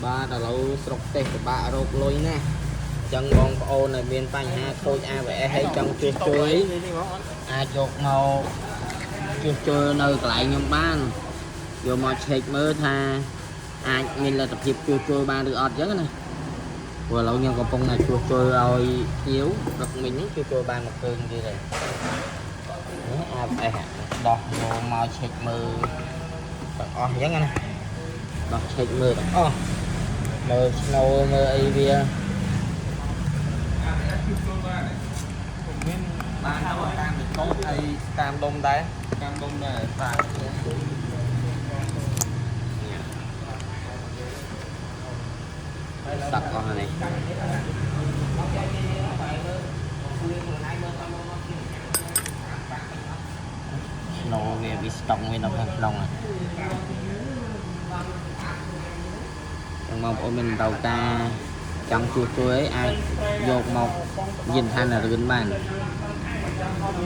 បាទឥឡូវស្រុកទេសពិបាករកលុយណាស់អញ្ចឹងបងប្អូនដែលមានបញ្ហាខូច ABS ហើយចង់ជួសជុលអីអាចយកមកជួសជុលនៅកន្លែងខ្ញុំបានយកមកឆែកមើលថាអាចមានលទ្ធភាពជួសជុលបានឬអត់អញ្ចឹងណាព្រោះឥឡូវខ្ញុំកំពុងតែជួសជុលឲ្យភ្ញៀវព្រឹកមិញហ្នឹងជួសជុលបានមួយគ្រឿងទៀតហើយនេះ ABS ដោះយកមកឆែកមើលទាំងអស់អញ្ចឹងណាដោះឆែកមើលទាំងអស់ មើលស្នូលមើលអីវា មាន បានទៅតាមពីកូដអីតាមដុំដែរ តាមដុំដែរ បាទសក់អស់នេះស្នូលវាវាស្តុងវានៅខាងក្នុងហ្នឹងចឹងបងប្អូនមានតម្រូវការចង់ជួសជុលអីអាចយកមកយានដ្ឋានរឿនបាន។